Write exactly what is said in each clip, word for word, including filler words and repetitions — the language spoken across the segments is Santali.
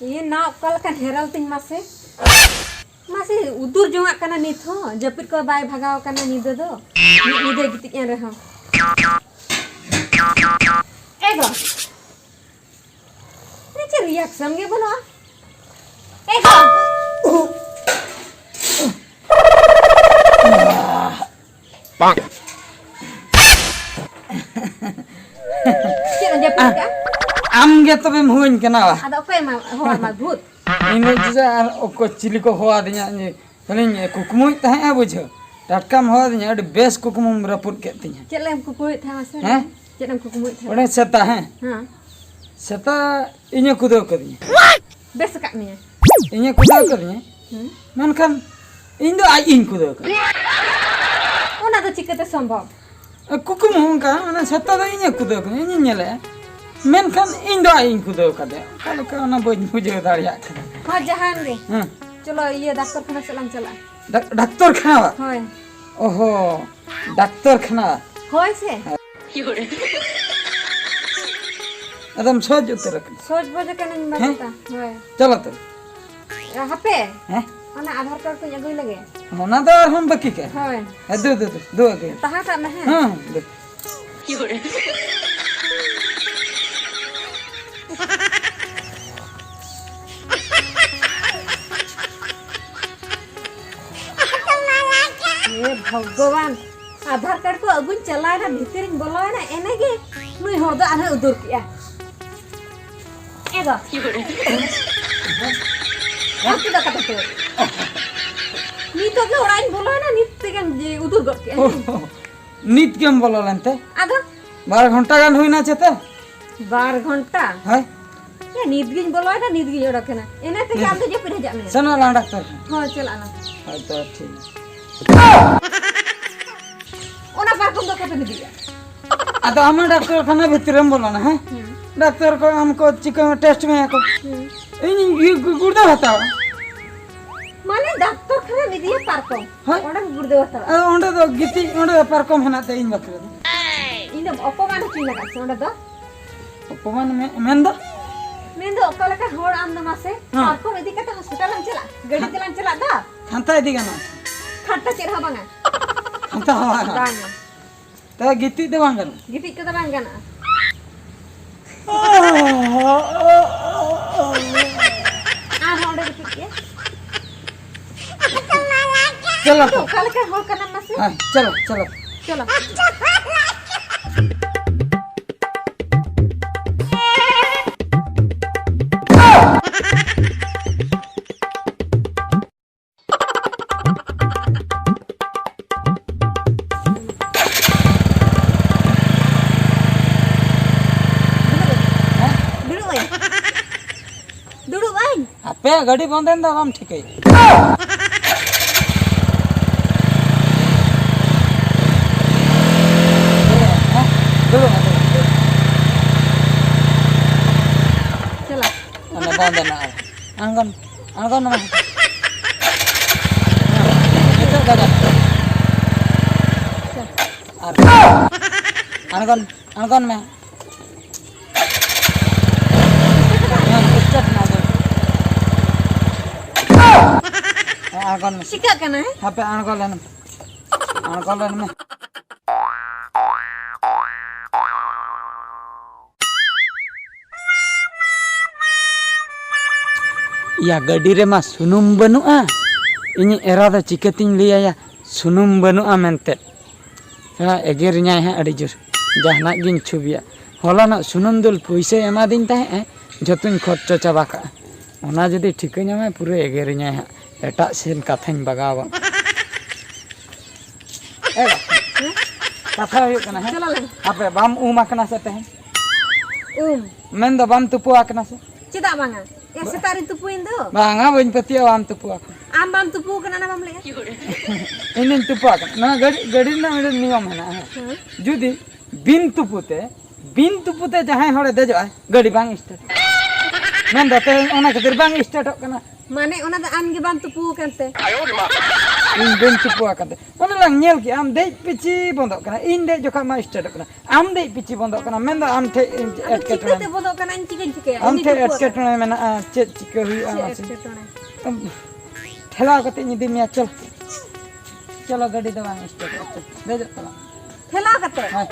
ᱤᱭᱟᱹ ᱱᱟ ᱚᱠᱟ ᱞᱮᱠᱟᱱ ᱦᱮᱨᱮᱞ ᱛᱤᱧ ᱢᱟᱥᱮ᱾ ᱢᱟᱥᱮ ᱩᱫᱩᱨ ᱡᱚᱝᱟᱜ ᱠᱟᱱᱟ ᱱᱤᱛ ᱦᱚᱸ, ᱡᱟᱹᱯᱤᱫ ᱠᱚ ᱵᱟᱭ ᱵᱷᱟᱜᱟᱣ ᱠᱟᱱᱟ ᱧᱤᱫᱟᱹ ᱫᱚ᱾ ᱢᱤᱫ ᱧᱤᱫᱟᱹ ᱜᱤᱛᱤᱡ ᱮᱱ ᱨᱮᱦᱚᱸ᱾ ᱮ ᱜᱚ, ᱪᱮᱫ ᱨᱤᱭᱟᱠᱥᱚᱱ ᱜᱮ ᱵᱟᱹᱱᱩᱜᱼᱟ᱾ ᱮ ᱜᱚ! ᱪᱮᱫ ᱮᱢ ᱡᱟᱹᱯᱤᱫ ᱠᱟᱜᱼᱟ? ᱟᱢ ᱜᱮ ᱛᱚᱵᱮᱢ ᱦᱩᱣᱟᱹᱧ ᱠᱟᱱᱟ ᱵᱟ? ᱟᱫᱚ ᱚᱠᱚᱭ ᱮᱢᱟ, ᱦᱚᱦᱚ ᱟᱢᱟ ᱵᱷᱩᱛ? ᱤᱧ ᱫᱚ ᱪᱮᱫᱟᱜ ᱟᱨ ᱚᱠᱚᱭ ᱪᱤᱞᱤ ᱠᱚ ᱦᱚᱦᱚ ᱟᱹᱫᱤᱧᱟ? ᱤᱧ ᱠᱷᱟᱹᱞᱤᱧ ᱠᱩᱠᱢᱩᱭᱮᱫ ᱛᱟᱦᱮᱸᱜᱼᱟ, ᱵᱩᱡᱷᱟᱹᱣ᱾ ᱴᱟᱴᱠᱟᱢ ᱦᱚᱦᱚ ᱟᱹᱫᱤᱧᱟ, ᱟᱹᱰᱤ ᱵᱮᱥ ᱠᱩᱠᱢᱩᱢ ᱨᱟᱹᱯᱩᱫ ᱠᱮᱫ ᱛᱤᱧᱟ᱾ ᱪᱮᱫ ᱮᱢ ᱠᱩᱠᱢᱩᱭᱮᱫ ᱛᱟᱦᱮᱸᱜᱼᱟ ᱢᱟᱥᱮ? ᱦᱮᱸ? ᱪᱮᱫ ᱮᱢ ᱠᱩᱠᱢᱩᱭᱮᱫ ᱛᱟᱦᱮᱸᱜᱼᱟ? ᱚᱱᱮ ᱥᱮᱛᱟ, ᱦᱮᱸ? ᱦᱮᱸ᱾ ᱥᱮᱛᱟ ᱤᱧᱮ ᱠᱩᱫᱟᱹᱣ ᱠᱟᱹᱫᱤᱧᱟ᱾ ᱵᱮᱥ ᱟᱠᱟᱫ ᱢᱮᱭᱟ᱾ ᱤᱧᱮ ᱠᱩᱫᱟᱹᱣ ᱠᱟᱹᱫᱤᱧᱟ? ᱦᱮᱸ᱾ ᱢᱮᱱᱠᱷᱟᱱ ᱤᱧ ᱫᱚ ᱟᱡ ᱤᱧ ᱠᱩᱫᱟᱹᱣ ᱠᱟᱫᱮᱭᱟ᱾ ᱚᱱᱟ ᱫᱚ ᱪᱤᱠᱟᱹᱛᱮ ᱥᱚᱢᱵᱷᱚᱵ? ᱠᱩᱠᱢᱩ ᱚᱱᱠᱟ, ᱢᱟᱱᱮ ᱥᱮᱛᱟ ᱫᱚ ᱤᱧᱮ ᱠᱩᱫᱟᱹᱣ ᱠᱟᱫᱤᱧᱟ, ᱤᱧᱤᱧ ᱧᱮᱞᱮᱜᱼᱟ᱾ ᱢᱮᱱᱠᱷᱟᱱ ᱤᱧ ᱫᱚ ᱟᱡ ᱤᱧ ᱠᱩᱫᱟᱹᱣ ᱠᱟᱫᱮᱭᱟ᱾ ᱚᱠᱟ ᱞᱮᱠᱟ ᱚᱱᱟ ᱵᱟᱹᱧ ᱵᱩᱡᱷᱟᱹᱣ ᱫᱟᱲᱮᱭᱟᱜ ᱠᱟᱱᱟ᱾ ᱦᱚᱸ, ᱡᱟᱦᱟᱸᱭᱮᱱ ᱜᱮ᱾ ᱦᱮᱸ᱾ ᱪᱚᱞᱚ, ᱤᱭᱟᱹ, ᱰᱟᱠᱛᱚᱨ ᱠᱷᱟᱱᱟ ᱥᱮᱫ ᱞᱟᱝ ᱪᱟᱞᱟᱜᱼᱟ᱾ ᱰᱟᱠ-, ᱰᱟᱠᱛᱚᱨ ᱠᱷᱟᱱᱟ ᱵᱟ? ᱦᱳᱭ᱾ ᱚᱦᱚ, ᱰᱟᱠᱛᱚᱨ ᱠᱷᱟᱱᱟ᱾ ᱦᱳᱭ ᱥᱮ᱾ ᱟᱫᱚᱢ ᱥᱚᱡᱽ ᱩᱛᱟᱹᱨ ᱟᱠᱟᱱᱟ᱾ ᱥᱚᱡᱽ ᱵᱚᱡᱽ ᱟᱠᱟᱱᱟᱹᱧ ᱦᱮᱸ? ᱵᱟᱵᱟ᱾ ᱦᱳᱭ᱾ ᱪᱚᱞᱚ ᱛᱚᱵᱮ᱾ ᱦᱟᱯᱮ᱾ ᱦᱮᱸ? ᱚᱱᱟ ᱟᱫᱷᱟᱨ ᱠᱟᱨᱰ ᱠᱚᱧ ᱟᱹᱜᱩᱭ ᱞᱮᱜᱮ᱾ ᱚᱱᱟ ᱫᱚ ᱟᱨᱦᱚᱸ ᱵᱟᱹᱠᱤ ᱠᱟᱜᱼᱟ᱾ ᱦᱳᱭ᱾ ᱦᱮᱸ, ᱫᱩ, ᱫᱩ, ᱫᱩ, ᱫᱩ ᱟᱹᱜᱩᱭ᱾ ᱛᱟᱦᱮᱸ ᱠᱟᱜ ᱢᱮ, ᱦᱮᱸ? ᱦᱮᱸ, ᱫᱩ᱾ ᱦᱮ ᱵᱷᱚᱜᱚᱵᱟᱱ, ᱟᱫᱷᱟᱨ ᱠᱟᱨᱰ ᱠᱚ ᱟᱹᱜᱩᱧ ᱪᱟᱞᱟᱣᱮᱱᱟ, ᱵᱷᱤᱛᱤᱨᱤᱧ ᱵᱚᱞᱚᱭᱮᱱᱟ, ᱮᱱᱮᱜᱮ ᱱᱩᱭ ᱦᱚᱲ ᱫᱚ ᱟᱨᱦᱚᱸᱭ ᱩᱫᱩᱨ ᱠᱮᱜᱼᱟ᱾ ᱮ ᱜᱚ᱾ ᱟᱢ ᱪᱮᱫᱟᱜ ᱠᱟᱛᱮ ᱛᱚ? ᱱᱤᱛᱚᱜ ᱜᱮ ᱚᱲᱟᱜ ᱤᱧ ᱵᱚᱞᱚᱭᱮᱱᱟ, ᱱᱤᱛ ᱛᱮᱜᱮᱢ ᱡᱮ ᱩᱫᱩᱨ ᱜᱚᱫ ᱠᱮᱜᱼᱟ᱾ ᱚ, ᱱᱤᱛ ᱜᱮᱢ ᱵᱚᱞᱚ ᱞᱮᱱᱛᱮ? ᱟᱫᱚ? ᱵᱟᱨ ᱜᱷᱚᱱᱴᱟ ᱜᱟᱱ ᱦᱩᱭᱱᱟ ᱪᱮᱛᱟ? ᱵᱟᱨ ᱜᱷᱚᱱᱴᱟ? ᱦᱳᱭ᱾ ᱮ, ᱱᱤᱛ ᱜᱤᱧ ᱵᱚᱞᱚᱭᱮᱱᱟ, ᱱᱤᱛ ᱜᱤᱧ ᱚᱰᱚᱠ ᱮᱱᱟ᱾ ᱤᱱᱟᱹ ᱛᱮᱜᱮ ᱦᱮᱸ᱾ ᱟᱢ ᱫᱚ ᱡᱟᱹᱯᱤᱫ ᱦᱤᱡᱩᱜ ᱢᱮ᱾ ᱥᱮᱱᱚᱜ ᱟᱞᱟᱝ ᱰᱟᱠᱛᱚᱨ ᱠᱷᱟᱱᱟ᱾ ᱦᱳᱭ, ᱪᱟᱞᱟᱜ ᱟᱞᱟᱝ᱾ ᱦᱳᱭ ᱛᱚ, ᱴᱷᱤᱠ᱾ ᱚᱱᱟ ᱯᱟᱨᱠᱚᱢ ᱫᱚ ᱚᱠᱟ ᱛᱮᱢ ᱤᱫᱤᱭᱟ? ᱟᱫᱚ ᱟᱢ ᱰᱟᱠᱛᱚᱨ ᱠᱷᱟᱱᱟ ᱵᱷᱤᱛᱨᱤ ᱨᱮᱢ ᱵᱚᱞᱚᱱᱟ, ᱦᱮᱸ? ᱦᱩᱸ᱾ ᱰᱟᱠᱛᱚᱨ ᱠᱚ ᱟᱢ ᱠᱚ ᱪᱤᱠᱟᱹ ᱴᱮᱥᱴ ᱢᱮᱭᱟ ᱠᱚ᱾ ᱦᱩᱸ᱾ ᱤᱧ ᱜᱩ-, ᱜᱩᱲᱫᱟᱹ ᱦᱟᱛᱟᱣᱟ᱾ ᱢᱟᱱᱮ ᱰᱟᱠᱛᱚᱨ ᱠᱷᱟᱱᱟᱢ ᱤᱫᱤᱭᱟ ᱯᱟᱨᱠᱚᱢ? ᱦᱳᱭ᱾ ᱚᱸᱰᱮᱢ ᱜᱩᱲᱫᱟᱹ ᱦᱟᱛᱟᱣᱟ? ᱟᱫᱚ ᱚᱸᱰᱮ ᱫᱚ ᱜᱤᱛᱤᱡ, ᱚᱸᱰᱮ ᱫᱚ ᱯᱟᱨᱠᱚᱢ ᱦᱮᱱᱟᱜ ᱛᱮ ᱤᱧ ᱵᱟᱠᱷᱨᱟ ᱫᱚ᱾ ᱤᱧ ᱚᱯᱚᱢᱟᱱ ᱦᱚᱪᱚᱧ ᱞᱟᱜᱟᱫ ᱥᱮ ᱚᱸᱰᱮ ᱫᱚ? ᱚᱯᱚᱢᱟᱱ ᱢᱮ-, ᱢᱮᱱ ᱫᱚ? ᱢᱮᱱ ᱫᱚ ᱚᱠᱟ ᱞᱮᱠᱟ ᱦᱚᱲ ᱟᱢ ᱫᱚ ᱢᱟᱥᱮ? ᱦᱮᱸ᱾ ᱯᱟᱨᱠᱚᱢ ᱤᱫᱤ ᱠᱟᱛᱮ ᱦᱚᱥᱯᱤᱴᱟᱞ ᱮᱢ ᱪᱟᱞᱟᱜ? ᱜᱟᱹᱰᱤ ᱛᱮᱞᱟᱝ ᱪᱟᱞᱟᱜ ᱫᱚ? ᱠᱷᱟᱱᱛᱟ ᱤᱫᱤ ᱜᱟᱱᱚᱜᱼᱟ᱾ ᱠᱷᱟᱱᱛᱟ ᱪᱮᱫ ᱦᱚᱸ ᱵᱟᱝᱟ᱾ ᱠᱷᱟᱱᱛᱟ ᱦᱚᱸ ᱵᱟᱝᱟ᱾ ᱵᱟᱝᱟ᱾ ᱛᱚ ᱜᱤᱛᱤᱡ ᱫᱚ ᱵᱟᱝ ᱜᱟᱱᱚᱜᱼᱟ? ᱜᱤᱛᱤᱡ ᱠᱚᱫᱚ ᱵᱟᱝ ᱜᱟᱱᱚᱜᱼᱟ᱾ ᱟᱨᱦᱚᱸ ᱚᱸᱰᱮ ᱜᱤᱛᱤᱡ ᱜᱮ᱾ ᱪᱚᱞᱚ ᱛᱚ᱾ ᱚᱠᱟ ᱞᱮᱠᱟ ᱦᱚᱲ ᱠᱟᱱᱟᱢ ᱢᱟᱥᱮ? ᱦᱮᱸ, ᱪᱚᱞᱚ, ᱪᱚᱞᱚ᱾ ᱪᱚᱞᱚ᱾ ᱫᱩᱲᱩᱵ ᱟᱹᱧ᱾ ᱫᱩᱲᱩᱵ ᱟᱹᱧ᱾ ᱟᱯᱮᱭᱟᱜ ᱜᱟᱹᱰᱤ ᱵᱚᱱᱫᱮᱱ ᱫᱚ ᱵᱟᱢ ᱴᱷᱤᱠᱟᱹᱭᱟ? ᱫᱩᱲᱩᱵ ᱢᱮ, ᱫᱩᱲᱩᱵ ᱢᱮ, ᱫᱩᱲᱩᱵ ᱢᱮ᱾ ᱪᱟᱞᱟᱜ᱾ ᱚᱱᱟ ᱵᱚᱱᱫᱮᱱᱟ ᱟᱨ ᱟᱬᱜᱚᱱ, ᱟᱬᱜᱚᱱ ᱢᱮ᱾ ᱱᱤᱛᱚᱜ ᱫᱟᱫᱟ᱾ ᱟᱨ ᱟᱬᱜᱚᱱ, ᱟᱬᱜᱚᱱ ᱢᱮ᱾ ᱦᱮᱸ, start ᱱᱟ ᱟᱫᱚ᱾ ᱦᱮᱸ, ᱟᱬᱜᱚᱱ ᱢᱮ᱾ ᱪᱤᱠᱟᱹᱜ ᱠᱟᱱᱟ, ᱦᱮᱸ? ᱦᱟᱯᱮ, ᱟᱬᱜᱚ ᱞᱮᱱ ᱢᱮ᱾ ᱟᱬᱜᱚ ᱞᱮᱱ ᱢᱮ᱾ ᱭᱟ, ᱜᱟᱹᱰᱤ ᱨᱮᱢᱟ ᱥᱩᱱᱩᱢ ᱵᱟᱹᱱᱩᱜᱼᱟ᱾ ᱤᱧᱤᱡ ᱮᱨᱟ ᱫᱚ ᱪᱤᱠᱟᱹᱛᱤᱧ ᱞᱟᱹᱭᱟᱭᱟ ᱥᱩᱱᱩᱢ ᱵᱟᱹᱱᱩᱜᱼᱟ ᱢᱮᱱᱛᱮ? ᱥᱟᱞᱟ ᱮᱜᱮᱨᱤᱧᱟᱭ ᱦᱟᱸᱜ ᱟᱹᱰᱤ ᱡᱳᱨ, ᱡᱟᱦᱟᱱᱟᱜ ᱜᱤᱧ ᱪᱷᱚᱵᱤᱭᱟ᱾ ᱦᱚᱞᱟᱱᱚᱜ ᱥᱩᱱᱩᱢ ᱫᱩᱞ ᱯᱩᱭᱥᱟᱹᱭ ᱮᱢᱟᱫᱤᱧ ᱛᱟᱦᱮᱸᱜ, ᱡᱷᱚᱛᱚᱧ ᱠᱷᱚᱨᱪᱚ ᱪᱟᱵᱟ ᱠᱟᱜᱼᱟ᱾ ᱚᱱᱟ ᱡᱩᱫᱤ ᱴᱷᱤᱠᱟᱹ ᱧᱟᱢᱟᱭ, ᱯᱩᱨᱟᱹ ᱮᱜᱮᱨᱤᱧᱟᱭ ᱦᱟᱸᱜ᱾ ᱮᱴᱟᱜ ᱥᱮᱱ ᱠᱟᱛᱷᱟᱧ ᱵᱟᱜᱟᱣᱟ᱾ ᱮ ᱵᱟ, ᱠᱟᱛᱷᱟ ᱦᱩᱭᱩᱜ ᱠᱟᱱᱟ, ᱦᱮᱸ? ᱪᱟᱞᱟᱜ ᱞᱮ᱾ ᱟᱯᱮ ᱵᱟᱢ ᱩᱢ ᱟᱠᱟᱱᱟ ᱥᱮ ᱛᱮᱦᱮᱧ? ᱩᱢ᱾ ᱢᱮᱱᱫᱚ ᱵᱟᱢ ᱛᱩᱯᱩ ᱟᱠᱟᱱᱟ ᱥᱮ? ᱪᱮᱫᱟᱜ ᱵᱟᱝᱟ? ᱮ, ᱥᱮᱛᱟᱜ ᱨᱤᱧ ᱛᱩᱯᱩᱭᱮᱱ ᱫᱚ᱾ ᱵᱟᱝᱟ, ᱵᱟᱹᱧ ᱯᱟᱹᱛᱭᱟᱹᱜᱼᱟ, ᱵᱟᱢ ᱛᱩᱯᱩ ᱟᱠᱟᱱᱟ᱾ ᱟᱢ ᱵᱟᱢ ᱛᱩᱯᱩ ᱟᱠᱟᱱᱟ, ᱚᱱᱟ ᱵᱟᱢ ᱞᱟᱹᱭᱟ? ᱤᱧ ᱫᱩᱧ ᱛᱩᱯᱩ ᱟᱠᱟᱱᱟ᱾ ᱱᱚᱣᱟ ᱜᱟᱹᱰᱤ, ᱜᱟᱹᱰᱤ ᱨᱮᱱᱟᱜ ᱢᱤᱫᱴᱮᱱ ᱱᱤᱭᱚᱢ ᱢᱮᱱᱟᱜᱼᱟ, ᱦᱮᱸ? ᱦᱮᱸ᱾ ᱡᱩᱫᱤ ᱵᱤᱱ ᱛᱩᱯᱩ ᱛᱮ, ᱵᱤᱱ ᱛᱩᱯᱩ ᱛᱮ ᱡᱟᱦᱟᱸᱭ ᱦᱚᱲᱮ ᱫᱮᱡᱚᱜᱼᱟᱭ, ᱜᱟᱹᱰᱤ ᱵᱟᱝ ᱥᱴᱟᱨᱴᱚᱜᱼᱟ᱾ ᱢᱮᱱᱫᱚ ᱛᱮᱦᱮᱧ ᱚᱱᱟ ᱠᱷᱟᱹᱛᱤᱨ ᱵᱟᱝ ᱥᱴᱟᱨᱴᱚᱜ ᱠᱟᱱᱟ᱾ ᱢᱟᱱᱮ ᱚᱱᱟ ᱫᱚ ᱟᱢ ᱜᱮ ᱵᱟᱢ ᱛᱩᱯᱩ ᱟᱠᱟᱱ ᱛᱮ᱾ ᱤᱧ ᱵᱟᱹᱧ ᱴᱤᱯᱟᱹ ᱟᱠᱟᱫᱟ᱾ ᱚᱱᱮ ᱞᱟᱝ ᱧᱮᱞ ᱠᱮᱜᱼᱟ, ᱟᱢ ᱫᱮᱡ ᱯᱤᱪᱷᱤ ᱵᱚᱱᱫᱚᱜ ᱠᱟᱱᱟ, ᱤᱧ ᱫᱮᱡ ᱡᱚᱠᱷᱟᱡ ᱢᱟ ᱥᱴᱟᱨᱴᱚᱜ ᱠᱟᱱᱟ, ᱟᱢ ᱫᱮᱡ ᱯᱤᱪᱷᱤ ᱵᱚᱱᱫᱚᱜ ᱠᱟᱱᱟ, ᱢᱮᱱᱫᱚ ᱟᱢ ᱴᱷᱮᱡ ᱟᱫᱚ ᱮᱴᱠᱮᱴᱚᱬᱮ᱾ ᱪᱤᱠᱟᱹᱛᱮ ᱵᱚᱱᱫᱚᱜ ᱠᱟᱱᱟ? ᱤᱧ ᱪᱤᱠᱟᱹᱧ ᱴᱷᱤᱠᱟᱹᱭᱟ? ᱟᱢ ᱩᱱᱤ ᱴᱷᱮᱡ ᱴᱤᱯᱟᱹ ᱟᱠᱟᱱᱟ᱾ ᱮᱴᱠᱮᱴᱚᱬᱮ ᱢᱮᱱᱟᱜᱼᱟ, ᱪᱮᱫ ᱪᱤᱠᱟᱹ ᱦᱩᱭᱩᱜᱼᱟ ᱪᱮᱫ ᱢᱟᱥᱮ? ᱮᱴᱠᱮᱴᱚᱬᱮ? ᱟᱢ ᱴᱷᱮᱞᱟᱣ ᱠᱟᱛᱮ ᱤᱧ ᱤᱫᱤ ᱢᱮᱭᱟ, ᱪᱚᱞ᱾ ᱪᱚᱞᱚ, ᱜᱟᱹᱰᱤ ᱫᱚ ᱵᱟᱝ ᱥᱴᱟᱨᱴᱚᱜᱼᱟ, ᱪᱚᱞ, ᱫᱮᱡᱚᱜ ᱛᱟᱞᱟᱝ᱾ ᱴᱷᱮᱞᱟᱣ ᱠᱟᱛᱮ? ᱦᱮᱸ᱾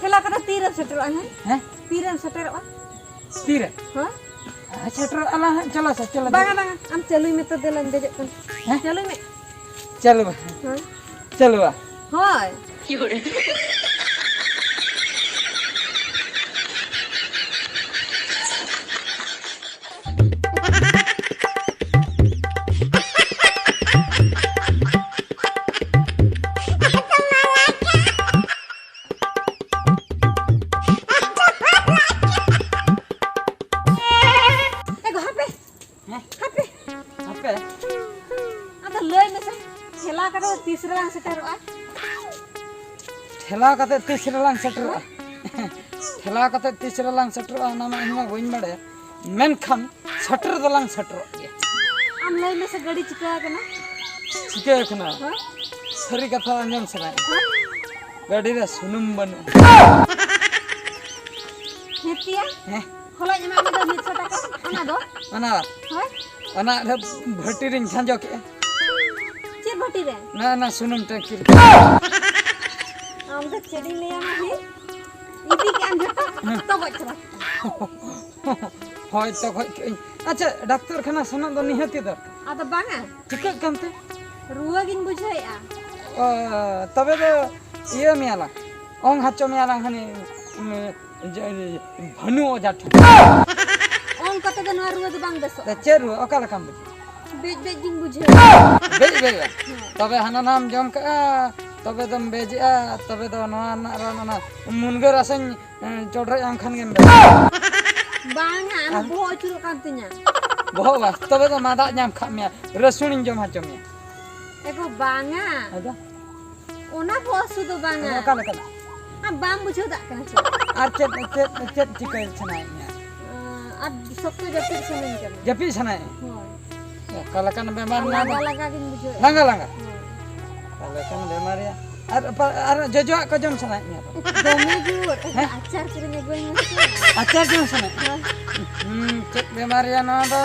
ᱴᱷᱮᱞᱟᱣ ᱠᱟᱛᱮ ᱛᱤᱨᱮᱢ ᱥᱮᱴᱮᱨᱚᱜᱼᱟ, ᱦᱮᱸ? ᱦᱮᱸ? ᱛᱤᱨᱮᱢ ᱥᱮᱴᱮᱨᱚᱜᱼᱟ? ᱛᱤᱨᱮ? ᱦᱮᱸ? ᱦᱮᱸ, ᱥᱮᱴᱮᱨᱚᱜ ᱟᱞᱟᱝ ᱦᱟᱸᱜ, ᱪᱚᱞᱚ ᱥᱮ, ᱪᱚᱞᱚ, ᱵᱟᱝᱟ, ᱫᱮᱡᱚᱜ᱾ ᱵᱟᱝᱟ, ᱟᱢ ᱪᱟᱹᱞᱩᱭ ᱢᱮ ᱛᱚ, ᱫᱮᱞᱟᱧ ᱫᱮᱡᱚᱜ ᱠᱟᱱᱟ᱾ ᱦᱮᱸ? ᱪᱟᱹᱞᱩᱭ ᱢᱮ᱾ ᱪᱟᱹᱞᱩ ᱵᱟ᱾ ᱦᱮᱸ? ᱪᱟᱹᱞᱩ ᱵᱟ᱾ ᱦᱳᱭ᱾ ᱮ ᱜᱚ, ᱦᱟᱯᱮ᱾ ᱦᱮᱸ? ᱦᱟᱯᱮ᱾ ᱦᱟᱯᱮ᱾ ᱟᱫᱚ ᱞᱟᱹᱭ ᱢᱮᱥᱮ, ᱴᱷᱮᱞᱟ ᱠᱟᱛᱮ ᱛᱤᱥ ᱨᱮᱞᱟᱝ ᱥᱮᱴᱮᱨᱚᱜᱼᱟ? ᱴᱷᱮᱞᱟ ᱠᱟᱛᱮ ᱛᱤᱥ ᱨᱮᱞᱟᱝ ᱥᱮᱴᱮᱨᱚᱜᱼᱟ? ᱴᱷᱮᱞᱟ ᱠᱟᱛᱮ ᱛᱤᱥ ᱨᱮᱞᱟᱝ ᱥᱮᱴᱮᱨᱚᱜᱼᱟ, ᱚᱱᱟ ᱢᱟ ᱤᱧ ᱢᱟ ᱵᱟᱹᱧ ᱵᱟᱲᱟᱭᱟ᱾ ᱢᱮᱱᱠᱷᱟᱱ ᱥᱮᱴᱮᱨ ᱫᱚᱞᱟᱝ ᱥᱮᱴᱮᱨᱚᱜ ᱜᱮᱭᱟ᱾ ᱟᱢ ᱞᱟᱹᱭ ᱢᱮᱥᱮ, ᱜᱟᱹᱰᱤ ᱪᱤᱠᱟᱹ ᱟᱠᱟᱱᱟ? ᱪᱤᱠᱟᱹ ᱟᱠᱟᱱᱟ? ᱦᱮᱸ? ᱥᱟᱹᱨᱤ ᱠᱟᱛᱷᱟ ᱟᱸᱡᱚᱢ ᱥᱟᱱᱟᱭᱮᱫ ᱢᱮ? ᱦᱮᱸ? ᱜᱟᱹᱰᱤ ᱨᱮ ᱥᱩᱱᱩᱢ ᱵᱟᱹᱱᱩᱜᱼᱟ᱾ ᱦᱮᱸ ᱛᱤᱭᱟ? ᱦᱮᱸ? ᱦᱚᱞᱟᱧ ᱮᱢᱟᱜ ᱢᱮᱫᱚ ᱢᱤᱫᱥᱚ ᱴᱟᱠᱟ, ᱚᱱᱟ ᱫᱚ? ᱚᱱᱟ? ᱦᱳᱭ᱾ ᱚᱱᱟ ᱫᱚ ᱵᱷᱟᱹᱴᱤ ᱨᱤᱧ ᱠᱷᱟᱸᱡᱚ ᱠᱮᱜᱼᱟ᱾ ᱪᱮᱫ ᱵᱷᱟᱹᱴᱤ ᱨᱮ? ᱚᱱᱟ, ᱚᱱᱟ ᱥᱩᱱᱩᱢ ᱴᱮᱝᱠᱤ ᱨᱮ᱾ ᱟᱢ ᱫᱚ ᱪᱮᱫ ᱤᱧ ᱞᱟᱹᱭᱟᱢᱟ, ᱦᱮᱸ? ᱤᱫᱤ ᱠᱮᱜᱼᱟᱢ ᱡᱚᱛᱚ, ᱦᱮᱸ᱾ ᱛᱚᱜᱚᱡ ᱪᱟᱵᱟ ᱠᱮᱜᱼᱟᱢ᱾ ᱦᱳᱭ, ᱛᱚᱜᱚᱡ ᱠᱮᱜᱼᱟᱹᱧ᱾ ᱟᱪᱪᱷᱟ, ᱰᱟᱠᱛᱚᱨ ᱠᱷᱟᱱᱟ ᱥᱮᱱᱚᱜ ᱫᱚ ᱱᱤᱦᱟᱹᱛᱤ ᱫᱚᱨᱠᱟᱨ᱾ ᱟᱫᱚ ᱵᱟᱝᱟ᱾ ᱪᱤᱠᱟᱹᱜ ᱠᱟᱱᱛᱮ? ᱨᱩᱣᱟᱹ ᱜᱤᱧ ᱵᱩᱡᱷᱟᱹᱣᱮᱫᱼᱟ᱾ ᱚ, ᱛᱚᱵᱮ ᱫᱚ ᱤᱭᱟᱹ ᱢᱮᱭᱟᱞᱟᱝ, ᱚᱝ ᱦᱚᱪᱚ ᱢᱮᱭᱟᱞᱟᱝ ᱦᱟᱹᱱᱤ, ᱩᱱᱤ, ᱡᱮ, ᱵᱷᱟᱹᱱᱩ ᱚᱡᱷᱟ ᱴᱷᱮᱱ᱾ ᱚᱝ ᱠᱟᱛᱮ ᱫᱚ ᱱᱚᱣᱟ ᱨᱩᱣᱟᱹ ᱫᱚ ᱵᱟᱝ ᱵᱮᱥᱚᱜᱼᱟ᱾ ᱪᱮᱫ ᱨᱩᱣᱟᱹ? ᱚᱠᱟ ᱞᱮᱠᱟᱢ ᱵᱩᱡᱷᱟᱹᱣᱟ? ᱵᱮᱡ ᱵᱮᱡ ᱜᱤᱧ ᱵᱩᱡᱷᱟᱹᱣᱟ᱾ ᱵᱮᱡ ᱵᱮᱡ ᱵᱟᱝ? ᱦᱮᱸ᱾ ᱛᱚᱵᱮ ᱦᱟᱱᱟ ᱱᱟᱣᱟᱢ ᱡᱚᱢ ᱠᱟᱜᱼᱟ, ᱛᱚᱵᱮ ᱫᱚᱢ ᱵᱮᱡᱮᱜᱼᱟ, ᱛᱚᱵᱮ ᱫᱚ ᱱᱚᱣᱟ ᱨᱮᱱᱟᱜ ᱨᱟᱱ, ᱚᱱᱟ ᱢᱩᱱᱜᱟᱹ ᱨᱟᱥᱮᱧ, ᱮᱸ, ᱪᱚᱰᱚᱨᱮᱜᱼᱟ, ᱮᱱᱠᱷᱟᱱ ᱜᱮᱢ ᱵᱮᱡᱚᱜᱼᱟ᱾ ᱵᱟᱝᱟ, ᱚᱱᱟ ᱟᱨ? ᱵᱚᱦᱚᱜ ᱟᱹᱪᱩᱨᱚᱜ ᱠᱟᱱ ᱛᱤᱧᱟ᱾ ᱵᱚᱦᱚᱜ ᱵᱟᱝ, ᱛᱚᱵᱮ ᱫᱚ ᱢᱟᱫᱟ ᱧᱟᱢ ᱠᱷᱟᱜ ᱢᱮᱭᱟ, ᱨᱟᱹᱥᱩᱱᱤᱧ ᱡᱚᱢ ᱦᱚᱪᱚ ᱢᱮᱭᱟ᱾ ᱮ ᱜᱚ, ᱵᱟᱝᱟ᱾ ᱟᱫᱚ? ᱚᱱᱟ ᱵᱚᱦᱚᱜ ᱦᱟᱹᱥᱩ ᱫᱚ ᱵᱟᱝᱟ᱾ ᱟᱫᱚ ᱚᱠᱟ ᱞᱮᱠᱟᱱᱟᱜ? ᱟᱢ ᱵᱟᱢ ᱵᱩᱡᱷᱟᱹᱣ ᱫᱟᱲᱮᱭᱟᱜ ᱠᱟᱱᱟ ᱪᱮᱫ? ᱟᱨ ᱪᱮᱫ, ᱪᱮᱫ, ᱪᱮᱫ ᱪᱤᱠᱟᱹ ᱥᱟᱱᱟᱭᱮᱫ ᱢᱮᱭᱟ? ᱟᱨ ᱥᱚᱠᱛᱚ ᱡᱟᱹᱯᱤᱫ ᱥᱟᱱᱟᱧ ᱠᱟᱱᱟ᱾ ᱡᱟᱹᱯᱤᱫ ᱥᱟᱱᱟᱭᱮᱫ? ᱦᱳᱭ᱾ ᱚᱠᱟ ᱞᱮᱠᱟᱱ ᱵᱮᱢᱟᱨ ᱟᱨ ᱱᱚᱣᱟ ᱫᱚ? ᱞᱟᱸᱜᱟ ᱞᱟᱸᱜᱟ ᱜᱤᱧ ᱵᱩᱡᱷᱟᱹᱣᱮᱫᱼᱟ᱾ ᱞᱟᱸᱜᱟ ᱞᱟᱸᱜᱟ? ᱦᱳᱭ᱾ ᱛᱟᱦᱞᱮ ᱠᱷᱟᱱ ᱵᱮᱢᱟᱨᱤᱭᱟ᱾ ᱟᱨ ᱯᱟ- ᱟᱨ ᱡᱚᱡᱚᱣᱟᱜ ᱠᱚ ᱡᱚᱢ ᱥᱟᱱᱟᱭᱮᱫ ᱢᱮᱭᱟ ᱛᱚ? ᱫᱚᱢᱮ ᱡᱳᱨ᱾ ᱦᱮᱸ? ᱟᱪᱟᱨ ᱠᱤᱨᱤᱧ ᱟᱹᱜᱩᱭ ᱢᱮᱥᱮ᱾ ᱟᱪᱟᱨ ᱡᱚᱢ ᱥᱟᱱᱟᱭᱮᱫ ᱢᱮᱭᱟ? ᱦᱳᱭ᱾ ᱦᱩᱸ, ᱪᱮᱫ ᱵᱮᱢᱟᱨᱤᱭᱟ ᱱᱚᱣᱟ ᱫᱚ?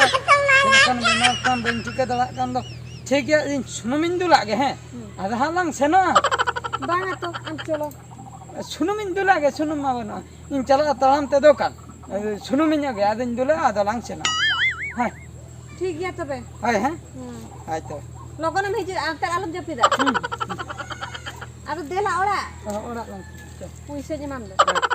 ᱪᱮᱫ ᱞᱮᱠᱟᱱ ᱵᱮᱢᱟᱨ ᱛᱟᱢ ᱵᱟᱹᱧ ᱴᱷᱤᱠᱟᱹ ᱫᱟᱲᱮᱭᱟᱜ ᱠᱟᱱ ᱫᱚ᱾ ᱴᱷᱤᱠ ᱜᱮᱭᱟ, ᱤᱧ ᱥᱩᱱᱩᱢᱤᱧ ᱫᱩᱞᱟᱜ ᱜᱮ, ᱦᱮᱸ? ᱦᱩᱸ᱾ ᱟᱫᱚ ᱦᱟᱸᱜ ᱞᱟᱝ ᱥᱮᱱᱚᱜᱼᱟ᱾ ᱵᱟᱝᱟ ᱛᱚ, ᱟᱢ ᱪᱚᱞᱚ᱾ ᱥᱩᱱᱩᱢᱤᱧ ᱫᱩᱞᱟᱜ ᱜᱮ, ᱥᱩᱱᱩᱢ ᱢᱟ ᱵᱟᱹᱱᱩᱜᱼᱟ᱾ ᱤᱧ ᱪᱟᱞᱟᱜᱼᱟ ᱛᱟᱲᱟᱢ ᱛᱮ ᱫᱚᱠᱟᱱ᱾ ᱥᱩᱱᱩᱢᱤᱧ ᱟᱹᱜᱩᱭᱟ, ᱟᱫᱚᱧ ᱫᱩᱞᱟᱜᱼᱟ, ᱟᱫᱚ ᱞᱟᱝ ᱥᱮᱱᱚᱜᱼᱟ᱾ ᱦᱮᱸ᱾ ᱴᱷᱤᱠ ᱜᱮᱭᱟ ᱛᱚᱵᱮ᱾ ᱦᱳᱭ, ᱦᱮᱸ᱾ ᱦᱩᱸ᱾ ᱦᱳᱭ ᱛᱚ᱾ ᱞᱚᱜᱚᱱᱮᱢ ᱦᱤᱡᱩᱜᱼᱟ, ᱟᱢ ᱛᱟᱦᱞᱮ ᱟᱞᱚᱢ ᱡᱟᱹᱯᱤᱫᱟ᱾ ᱦᱩᱸ᱾ ᱟᱫᱚ ᱫᱮᱞᱟ ᱚᱲᱟᱜ᱾ ᱚ, ᱚᱲᱟᱜ ᱞᱟᱝ ᱪᱚ᱾ ᱯᱩᱭᱥᱟᱹᱧ ᱮᱢᱟᱢ ᱫᱚ᱾ ᱦᱳᱭ᱾